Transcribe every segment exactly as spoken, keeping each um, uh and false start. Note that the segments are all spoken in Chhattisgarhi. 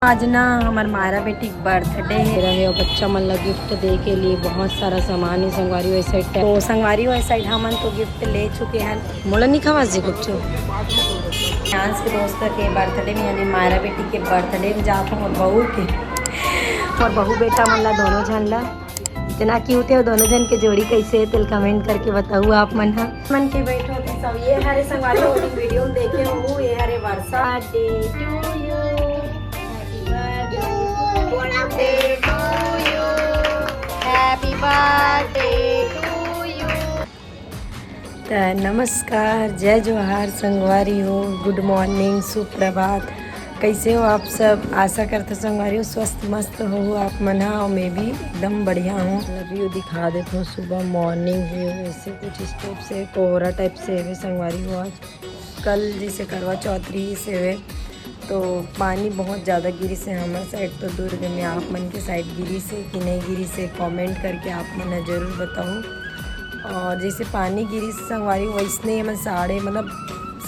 आज ना हमर मायरा बेटी के बर्थडे हे रहे और बच्चा मन ला गिफ्ट दे के लिए बहुत सारा सामान हे संगवारी हो। ए साइड तो संगवारी हो, ए साइड हमन तो गिफ्ट ले चुके हैं। मोला नहीं खवास जी कुछ। फ्रांस के दोस्त के बर्थडे में, यानी मायरा बेटी के बर्थडे में जात हूँ और बहू के, और बहू बेटा मन ला, दोनों झन ला। इतना क्यूट है दोनों झन के जोड़ी, कैसे है तेल कमेंट करके बताऊ आप मन हा। मन के बैठो तो सब ये हरे संगवारी हो, वीडियो में देखे हो, ये हरे वर्षा। Birthday to you, happy birthday to you, happy birthday to you। त नमस्कार, जय जोहार संगवारी हो, गुड मॉर्निंग, सुप्रभात। कैसे हो आप सब? आशा करते संगवारी हो स्वस्थ मस्त हो आप मन हा, और मैं भी एकदम बढ़िया हूँ। अभी वो दिखा देता हूँ, सुबह मॉर्निंग व्यू ऐसे कुछ इस टाइप से कोहरा टाइप से है संगवारी हो। आज कल जैसे करवा चौथ रहिस हे, तो पानी बहुत ज़्यादा गिरिस हे हमर साइड, तो दुर्ग में आप मन के साइड गिरिस हे कि नहीं गिरिस हे, कमेंट करके आप मन ह जरूर बताओ। और जैसे पानी गिरिस संगवारी, वैसने ही हमन साढ़े, मतलब,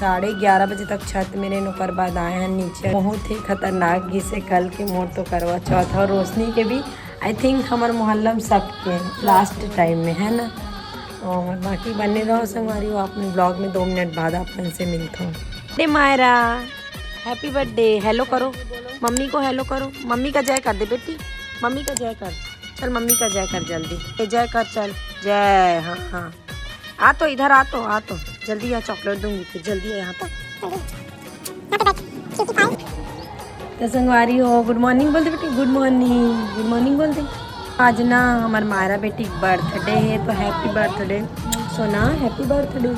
साढ़े ग्यारह बजे तक छत में रहेन, ओकर बाद आए हैं नीचे। बहुत ही खतरनाक गिरिस हे कल के मोर तो करवा चौथ और रोशनी के भी। आई थिंक हमर मोहल्ला में सबके लास्ट टाइम में, है ना। और बाकी बने रहो संगवारी हो, अपने ब्लॉग में दो मिनट बाद आप मन से मिलता हूँ। अरे मायरा, हैप्पी बर्थडे, हेलो करो, मम्मी को हेलो करो, मम्मी का जय कर दे बेटी, मम्मी का जय कर, चल मम्मी का जय कर जल्दी, ए, जय कर चल, जय, हाँ हाँ, आ तो इधर आ तो, आ तो, जल्दी आ, चॉकलेट दूंगी फिर, जल्दी आ यहाँ पर। तो संगवारी हो, गुड मॉर्निंग बोल दे बेटी, गुड मॉर्निंग, गुड मॉर्निंग बोल दे। आज ना हमर मायरा बेटी के बर्थडे हे, तो हैप्पी बर्थडे सोना, हैप्पी बर्थडे।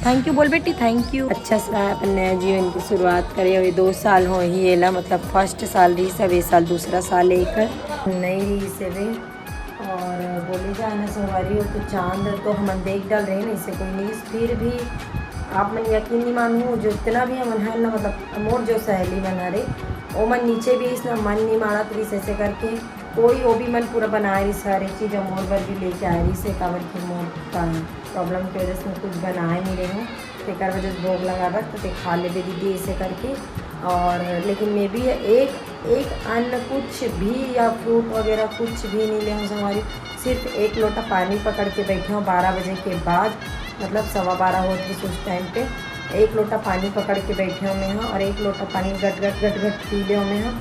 थैंक यू बोल बेटी, थैंक यू। अच्छा सा अपन नया जीवन की शुरुआत करे, अभी दो साल हो ही एला, मतलब फर्स्ट साल रहिस, अब ए साल दूसरा साल हे एकर, नई रहिस हे। और बोले जाए ना संगवारी हो, तो चांद तो हमन देख डाल रहे ना, इसे कोई नहीं, फिर भी आप मन यकीन नहीं मानू, जितना भी हमन है ना, मतलब मोर जो सहेली मन हरे, ओमन नीचे भी इस ना मन नहीं मानत रहिस ऐसे करके, कोई वो भी मन पूरा बनाए रहिस, हर एक चीज मोर बर भी लेके आए रहिस, काबर कि मोर का प्रॉब्लम की वजह से मैं कुछ बनाए नहीं रहे हूँ, तेकर वजह से भोग लगावत तो ते खा लेबे दीदी ऐसे करके। और लेकिन मैं भी एक एक अन्न कुछ भी या फ्रूट वगैरह कुछ भी नहीं ले हूँ संगवारी, सिर्फ एक लोटा पानी पकड़ के बैठे हूँ बारह बजे के बाद, मतलब सवा बारह होत रहिस उस टाइम पे। एक लोटा पानी पकड़ के बैठे हूँ मैं यहाँ और एक लोटा पानी गट गट गट गट पी ले हूँ मैं यहाँ।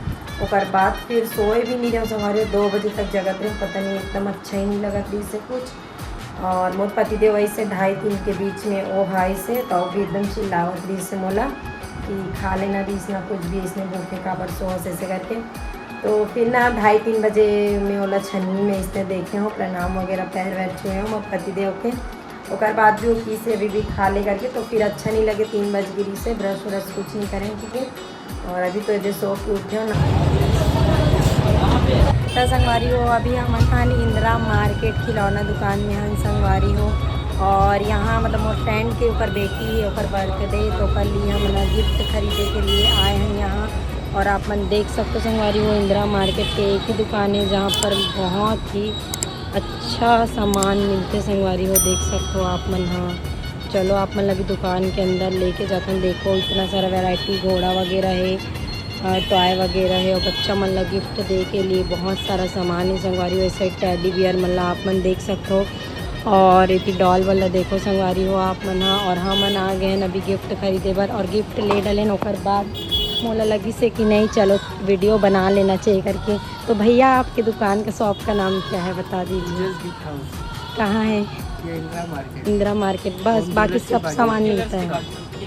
ओकर बाद फिर सोए भी नहीं रहे संगवारी, दो बजे तक जगत रहे, पता नहीं एकदम अच्छा ही नहीं लगत रहिस हे कुछ। और मोर पतिदेव ऐसे ढाई तीन के बीच में वो हा ऐसे, तो वो भी एकदम चिल्लावत रहिस हे मोला कि खा लेना रहिस ना कुछ भी, इसने भूखे काबर सोहस ऐसे करके। तो फिर ना ढाई तीन बजे में ओला छन्नी में इसने देखे हो, प्रणाम वगैरह पैर वैर छुए हो मोर पतिदेव के। ओकर बाद जो किस अभी भी खा ले करके, तो फिर अच्छा नहीं लगे, तीन बज गिरिस हे, ब्रश व्रश कुछ नहीं करें क्योंकि। और अभी तो एदे सो के उठे हो ना। तो संगवारी हो, अभी हमन हन इंदिरा मार्केट खिलौना दुकान में हन संगवारी हो। और यहाँ मतलब मोर फ्रेंड के ओकर बेटी हे, ओकर बर्थडे, तो ओकर लिए हमन गिफ्ट खरीदे के लिए आए हैं यहाँ। और आप मन देख सकते हो संगवारी हो, इंदिरा मार्केट के एक ही दुकान है जहाँ पर बहुत ही अच्छा सामान मिलते संगवारी हो, देख सकते हो आप मन हा। चलो आप मन लगी दुकान के अंदर लेके जाथन। देखो इतना सारा वैरायटी, घोड़ा वगैरह है, टॉय वगैरह है और बच्चा मन ला गिफ्ट दे के लिए बहुत सारा सामान है संगवारी हो। ऐसे टेडी बियर मन ला आप मन देख सकते हो। और इति डॉल वाला देखो संगवारी हो आप मन हा। और हमन आ गए हैं अभी गिफ्ट खरीदे बर और गिफ्ट ले डलेन। ओकर बाद मोला लगिस हे कि नहीं चलो वीडियो बना लेना चाहिए करके। तो भैया, आपके दुकान का, शॉप का नाम क्या है, बता दीजिए। Angels gift house. कहाँ है? ये इंदिरा मार्केट। इंदिरा मार्केट, बस, होम बाकी डेलर के सब बाजू। सामान मिलता है।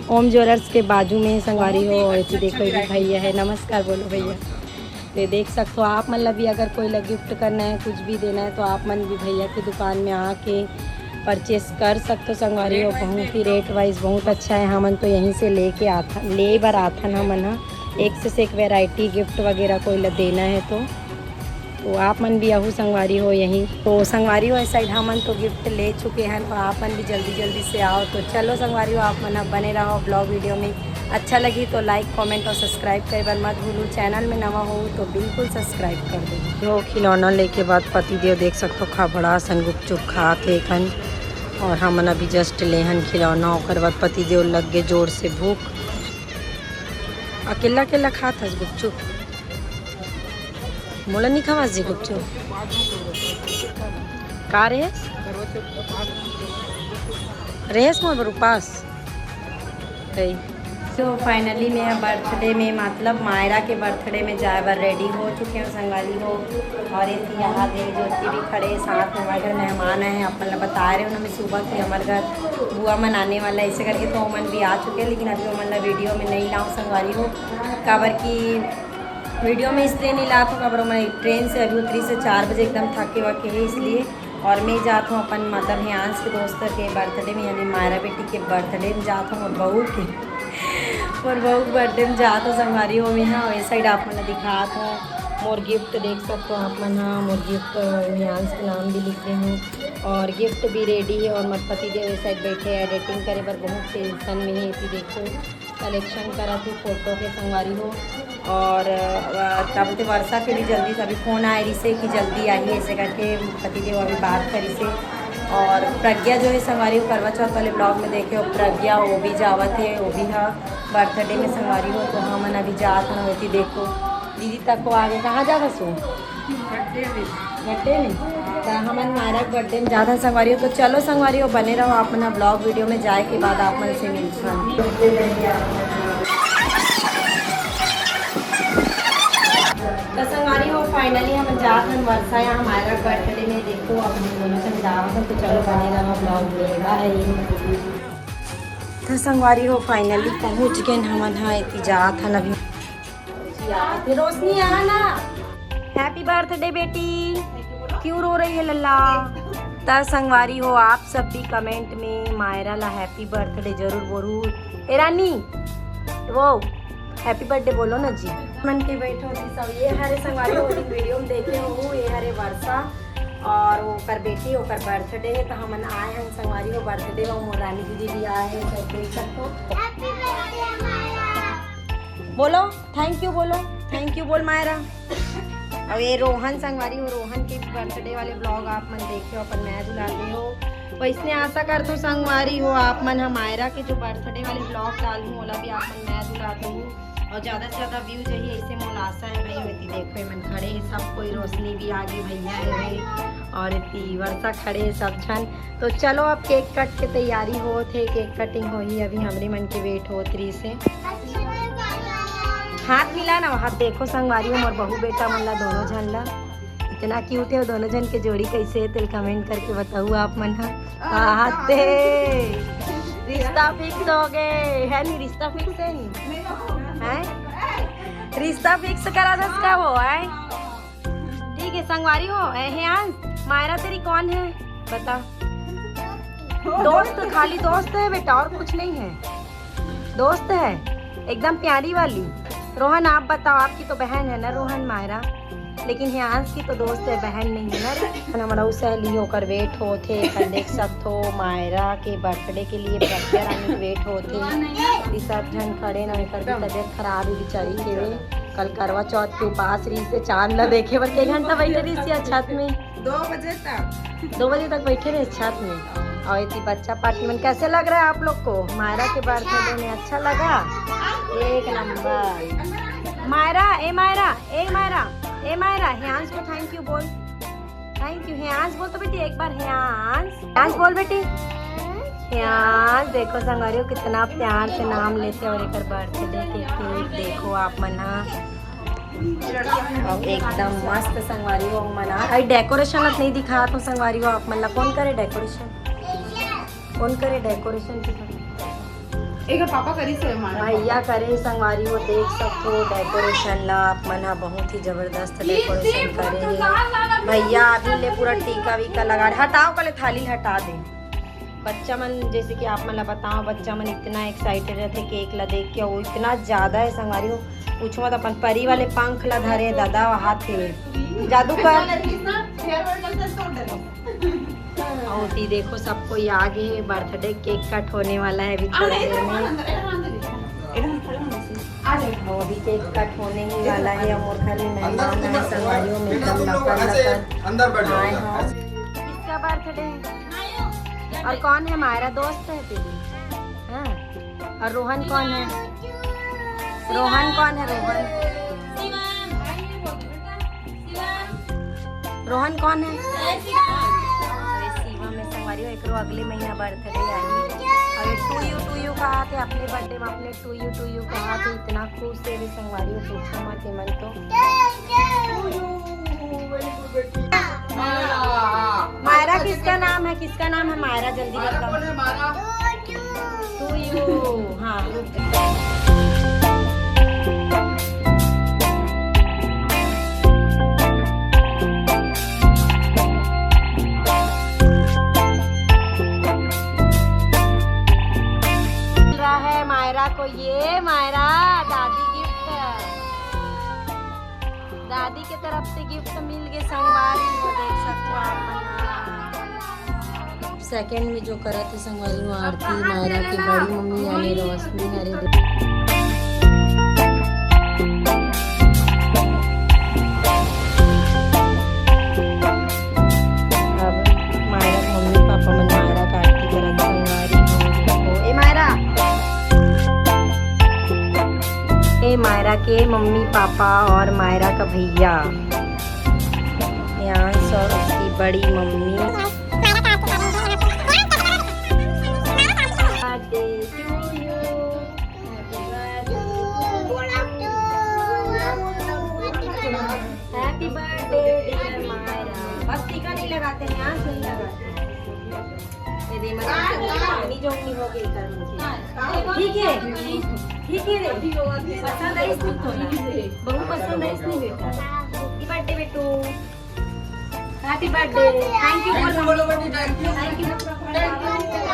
ओम ज्वेलर्स के बाजू में संगवारी हो। ऐसे देखो, ये भी भैया है, नमस्कार बोलो भैया। तो देख सकते हो आप मन ला भी, अगर कोई ला गिफ्ट करना है, कुछ भी देना है, तो आप मन भी भैया की दुकान में आके परचेस कर सकते हो संगवारी हो। बहुत ही रेट वाइज बहुत अच्छा है। हमन तो यहीं से लेके आथन, ले बर आथन हमन ह। एक से, से एक वैरायटी गिफ्ट वगैरह कोई ला देना है तो, तो आप मन भी आहू संगवारी हो यहीं। तो संगवारी हो, इस साइड हमन तो गिफ्ट ले चुके हैं, तो आप मन भी जल्दी जल्दी से आओ। तो चलो संगवारी हो, आप मन अब बने रहो ब्लॉग वीडियो में। अच्छा लगी तो लाइक, कमेंट और सब्सक्राइब करे बर मत भूलू। चैनल में नवा हो तो बिल्कुल सब्सक्राइब कर दो। जो खिलौना लेके बाद पति देव देख सकते हो, खबड़ा सन गुपचुप खात हे कन। और हमन अभी जस्ट लेहन खिलौना, ओकर बाद पति देव लग गए जोर से भूख। अकेला अकेला खात हस गुपचुप? मोला नहीं खवास जी गुपचुप। का रेहेस? रेहेस मोर बर उपास। तो finally मैं बर्थडे में, मतलब मायरा के बर्थडे में जाए बर रेडी हो चुके हो संगवारी हो। और ये यहाँ दे ज्योति भी खड़े साथ में, हमारे घर मेहमान आए हैं, अपन ला बता रहे हो ना, मैं सुबह की हमारे घर बुआ मन आने वाला है, ऐसे करके तो ओमन भी आ चुके हैं, लेकिन अभी ओमन ला वीडियो में नहीं लाऊँ संगवारी हो, काबर की वीडियो में इसलिए नहीं लात हूँ, काबर मैं ट्रेन से अभी उतरी से चार बजे, एकदम थके वके है इसलिए। और मैं जात हूँ अपन, मतलब हेयांश के दोस्त के बर्थडे में, यानी मायरा बेटी के बर्थडे में जात हूँ, मोर बहू के मोर बहू के बर्थडे में जात हूँ संगवारी हो। मैं हाँ, ये साइड आप मन ला दिखात हूँ, मोर गिफ्ट देख सकते हो आप मन। हाँ, मोर गिफ्ट हेयांश के नाम भी लिख दे हूँ, और गिफ्ट भी रेडी है। और मोर पति देव ये साइड बैठे हैं एडिटिंग करे बर, बहुत टेंशन में है। इसी देखो कलेक्शन करत हे फोटो के संगवारी हो। और अ, का बोलते, वर्षा के भी जल्दी से अभी फोन आए रिसे कि जल्दी आई, ऐसे करके पति देव अभी बात करी से। और प्रज्ञा जो है संगवारी हो, करवा चौथ वाले ब्लॉग में देखे हो, प्रज्ञा वो भी जावत है, वो भी है बर्थडे में संगवारी हो। तो हमन अभी जात हन, वैसे देखो दीदी तक को आगे कहाँ जावत सो? बर्थडे में। तो हमन मायरा के बर्थडे में जात हन संगवारी हो। तो चलो संगवारी हो, बने रहो आप मन ब्लॉग वीडियो में, जाए के बाद आप मन से मिलथन। तो संगवारी हो, finally हम जात हन वर्षा यहाँ मायरा के बर्थडे में। देखो अब हम दोनों जन जावत हन, तो चलो बने रहो ब्लॉग वीडियो में। तो संगवारी हो, finally पहुँच गए हमन, हाँ एती जात हन अभी। रोशनी आ ना, हैप्पी बर्थडे बेटी। क्यों रो रही है लल्ला? त संगवारी हो, आप सब भी कमेंट में मायरा ला हैप्पी बर्थडे जरूर बोलू। ए रानी, वो हैप्पी बर्थडे बोलो ना जी। मन के बैठो थी सब, ये हरे संगवारी हो, वीडियो में देखे हो, ये हरे वर्षा और ओकर बेटी, ओकर बर्थडे है, तो हमन आए हैं संगवारी हो बर्थडे में, मोर रानी दीदी भी आए हैं, सब देख सकते हो। बोलो, थैंक यू बोलो, थैंक यू बोल मायरा। अब ये रोहन संगवारी हो, रोहन के बर्थडे वाले ब्लॉग आप मन देखे हो, अपन मैं दुलाते हो। वैसने आशा करत हूँ संगवारी हो, आप मन ह मायरा के जो बर्थडे वाले ब्लॉग डालूँ, ओला भी आप मन मैं दुलाते हो और ज़्यादा से ज़्यादा व्यूज यही ऐसे मोला आशा है भाई। एती देखो, ये मन खड़े हैं सब कोई, रोशनी भी आगे, भैया है भाई, और एती वर्षा खड़े हैं सब झन। तो चलो अब केक कट के तैयारी होत है, केक कटिंग होही, अभी हमरे मन के वेट होत रहिस हे। हाथ मिला ना, हाथ देखो संगवारी हो, मोर बहू बेटा मन ला, दोनों झन ला इतना क्यूट है, दोनों झन के जोड़ी कैसे है, तेल कमेंट करके बताऊ आप मन हा। बात है, रिश्ता फिक्स हो गए है नी, रिश्ता फिक्स है नी है, रिश्ता फिक्स करा दस का हो है। ठीक है संगवारी हो, ए, हेयांश, मायरा तेरी कौन है बता? दोस्त, खाली दोस्त है बेटा, और कुछ नहीं है, दोस्त है, एकदम प्यारी वाली। रोहन आप बताओ, आपकी तो बहन है ना रोहन, मायरा, लेकिन हेयांश की तो दोस्त है, बहन नहीं है ना। हमारा उ सहेली ओकर वेट होत हे, एकर देख सकत हो, मायरा के बर्थडे के लिए प्रज्ञा रानी के वेट होत हे। ई सब झन खड़े ना, एकर भी तबीयत खराब है बेचारी के, कल करवा चौथ के उपास रहिस हे, चांद ला देखे बर के घंटा बैठे रहिस हे छत में। दो बजे तक। दो बजे तक बैठे रहे छत में। और इतनी बच्चा पार्टी में कैसे लग रहा है आप लोग को? मायरा के बर्थडे में अच्छा लगा? एक नंबर। मायरा, ए मायरा, ए मायरा, ए मायरा, हेयांश को थैंक यू बोल। थैंक यू, हेयांश बोल तो बेटी एक बार, हेयांश। हेयांश बोल बेटी। हेयांश, देखो संगवारी हो कितना प्यार से नाम लेते हैं और एकर बर्थडे के केक देखो आप मन हा। और एकदम मस्त संगवारी हो मन हा। अरे डेकोरेशन अब नहीं दिखात हो संगवारी हो आप मन ला। कौन करे डेकोरेशन? कौन करे डेकोरेशन? एकर पापा करिस हे हमारे। भैया करे संगवारी हो, देख सकत हो डेकोरेशन ला आप मन हा, बहुत ही जबरदस्त डेकोरेशन करे हे भैया। अभी ले पूरा टीका वीका लगा, हटाओ पहले थाली हटा दे। बच्चा मन, जैसे कि आप मन ला बताओ, बच्चा मन इतना एक्साइटेड रहते केक ला देख के, वो इतना ज्यादा है संगवारी हो, पूछो मत। अपन परी वाले पंख ला धरे दादा, हाथ के जादू कर। और ती देखो, सब कोई आ गए हैं, बर्थडे केक कट होने वाला है अभी थोड़ी देर में। वो अभी केक कट होने ही वाला है। और घर में मेहमान आए, संगवारी हो, एकदम लपड़ लपड़ आए हैं। किसका बर्थडे है? और कौन है? मायरा दोस्त है तेरी? हाँ। और रोहन कौन है? रोहन कौन है? रोहन। रोहन कौन है? अरे शिवम है संगवारी हो, एकरो अगले महीना बर्थडे आही। अरे टू यू टू यू कहा थे, अपने बर्थडे में अपने टू यू टू यू कहा थे, इतना खुश है रे संगवारी हो, पूछो मत। एमन तो मायरा किसका नाम है? किसका नाम है मायरा? जल्दी बताओ। To you. हाँ, रुक। मिल रहा है मायरा को, ये मायरा दादी गिफ्ट, दादी के तरफ से गिफ्ट मिल गए संगवारी हो, देख सकते हो आप मन। सेकंड में जो करत हे संगवारी हो आरती, मायरा के बड़ी मम्मी यानी रोशनी हरे। अब मायरा के मम्मी पापा मन मायरा के आरती करत संगवारी हो। ए मायरा, ए मायरा के मम्मी पापा और मायरा का भैया, यांश और उसकी बड़ी mummy. Happy birthday to you। Happy birthday to you। Happy birthday dear Myra. बस टीका नहीं लगाते हैं, आँख नहीं लगाते। ये दे, मतलब, पानी जो नहीं हो गई कर मुझे। ठीक है, ठीक है रे। पसंद आई इसको तो ना। बहुत पसंद आई इसने बेटा। Happy birthday बेटू। Happy birthday। Thank you बोल। Thank you।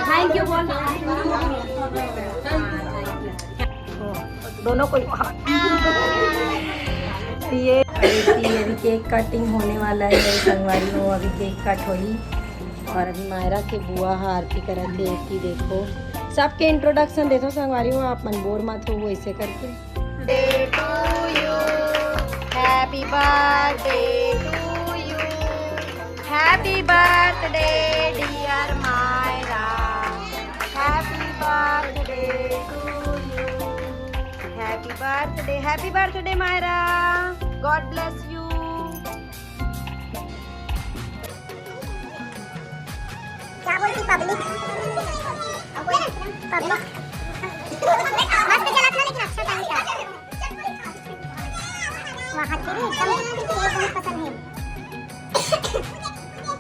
Thank you बोल। दोनों को। ये, ये अभी केक कटिंग होने वाला है संगवारी हो, अभी केक कट होही। और अभी मायरा के बुआ ह आरती करत हे। एती देखो, सबके इंट्रोडक्शन देथो संगवारी हो, आप मन बोर मत हो वैसे करके। Day to you, happy birthday to you, happy birthday dear Myra, happy birthday to you, happy birthday, happy birthday Myra, God bless you। क्या बोलती पब्लिक? पब्लिक मस्त चलत ना, लेकिन अच्छा टाइम था। वहाँ के भी एकदम केक बहुत पसंद है।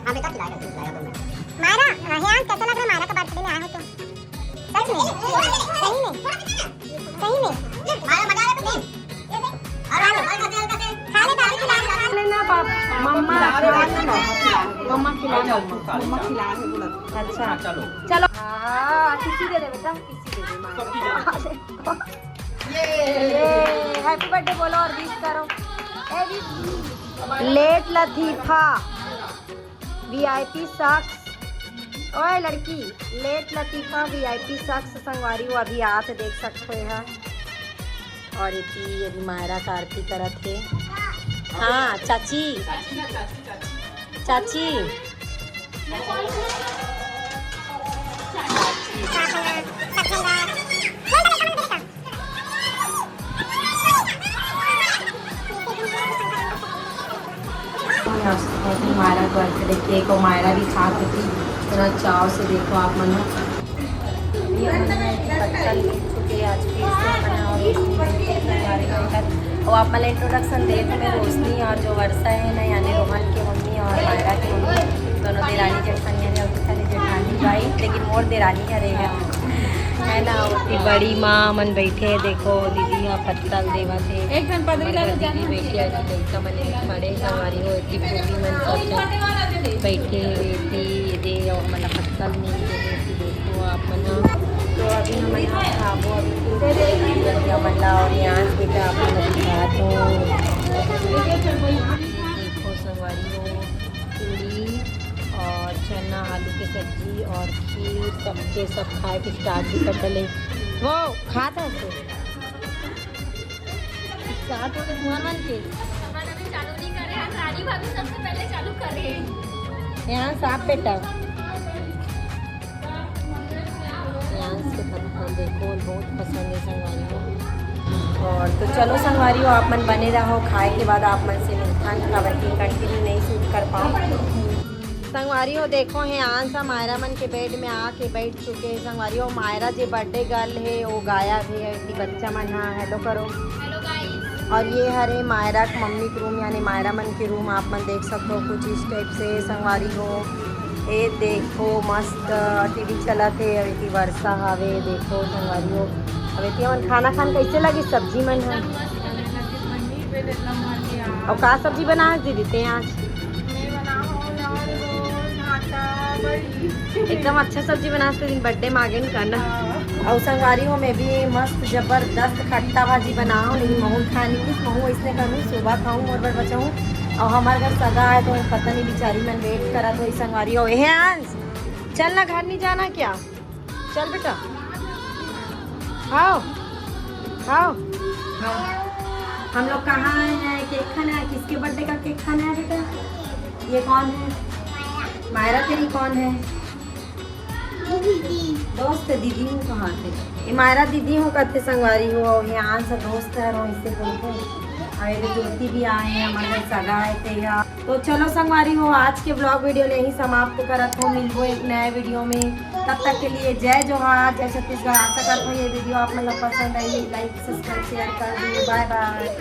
हाँ बेटा, खिलाएगा, खिलाएगा दो मिनट। मायरा, हाँ, कैसा लग रहा है मायरा का बर्थडे में आए हो तो? सच में? सही में? सही में? मायरा, मजा आया तुम्हें? अरे, हल्का से, हल्का से। खा ले, दादी खिला, खा ले। लेना पाप-, मम्मा खिला, मम्मा खिला, मम्मा खिला। अच्छा, चलो। हाँ, किसी दे दे बेटा, किसी दे दे, मायरा। ये। ये, happy birthday बोलो और wish करो। ए, wish। लेट लतीफा। वीआईपी शख्स, ओए लड़की, लेट लतीफा वीआईपी शख्स संगवारी हो अभी आत देख सकते हैं। और एती अभी मायरा का आरती करत हे। हाँ, चाची, चाची। आज तो बहुत ही मायरा बर्थडे केक और मायरा भी खा चुकी, इतना चाव से देखो आप मन। ये हमन ह पत्तल ले चुके आज फिर से हमन ह और रोशनी के साथ। और आप मन इंट्रोडक्शन दे तो मैं रोशनी और जो वर्षा है ना, यानी रोहन के मम्मी और मायरा के मम्मी, दोनों देरानी जेठानी है और सारे जेठानी भाई, लेकिन मोर देरानी हरे है। है ना, ओती बड़ी माँ मन बैठे हे, देखो दीदी ह पत्तल देवत हे। एक झन पदरी ला बड़का दीदी जाना बैठे हे, लइका मन एती खड़े हे, संगवारी हो, एती फूफी मन सब झन बैठे हे, एती दे अउ हमन ला पत्तल मिल गे हे, एती देखो आप मन ह। तो अभी हमन ह खाबो, अभी फूफी हमन ला और यहाँ बेटा आप मन ला दिखात हो। देखो संगवारी हो, पूड़ी और चना, आलू के सब्जी और खीर, सबके सब खाए के स्टार्ट भी कर डले। वो खाता है। स्टार्ट हो गए तुम्हार मन के। अपन अभी चालू नहीं कर रहे हैं, रानी भाभी सबसे पहले चालू कर रहे हैं। यहाँ साफ बेटा। यहाँ से पत्ता देखो, बहुत पसंद है संगवारी हो। और तो चलो संगवारी हो, आप मन बने रहो, खाए के बाद आप मन से मिलते काबर कि कंटिन्यू नहीं शूट कर पाऊँ। संगवारी हो, देखो हे आंस ह मायरा मन के बेड में आके बैठ चुके हे। संगवारी हो, मायरा जे बर्थडे गर्ल हे वो गायब हे। अभी बच्चा मन हा हेलो करो। हेलो गाइस। और ये हरे मायरा के मम्मी के रूम, यानी मायरा मन के रूम। आप मन देख सकते हो कुछ इस टाइप से। संगवारी हो, ये देखो मस्त टीवी चलत हे। अभी वर्षा हवे, देखो संगवारी हो। अभी हमन खाना खान कैसे लगी सब्जी मन हा? और का सब्जी बनाए दीदी ते आज? एकदम अच्छा सब्जी बनाए दिन बर्थडे में आगे न करना। और संगवारी हो, मैं भी मस्त जबरदस्त खट्टा भाजी बनाऊँ, लेकिन महू खानी कुछ महू ऐसने करूँ, सुबह खाऊँ और बार बचाऊँ। और हमारे घर सगा आए तो पता नहीं बेचारी मन वेट करा तो संगवारी हो। हे अंश, चल ना, घर नहीं जाना क्या? चल बेटा, आओ, आओ। हम लोग कहाँ आए हैं? केक खाना है। किसके बर्थडे का केक खाना है बेटा? ये कौन है? मायरा तेरी कौन है? दोस्त है, दीदी हूँ कहाँ थे? ये मायरा दीदी हूँ कहते संगवारी हो, और ये आंस दोस्त है, और इससे बोलते हैं। और ये ज्योति भी आए हैं, हमारे घर सगा आए थे यहाँ। तो चलो संगवारी हो, आज के ब्लॉग वीडियो ले ही समाप्त करत हो। मिलबो एक नए वीडियो में, तब तक के लिए जय जोहार, जय छत्तीसगढ़। आशा करत हो ये वीडियो आप मन ला पसंद आई, लाइक सब्सक्राइब शेयर कर दियो। बाय बाय।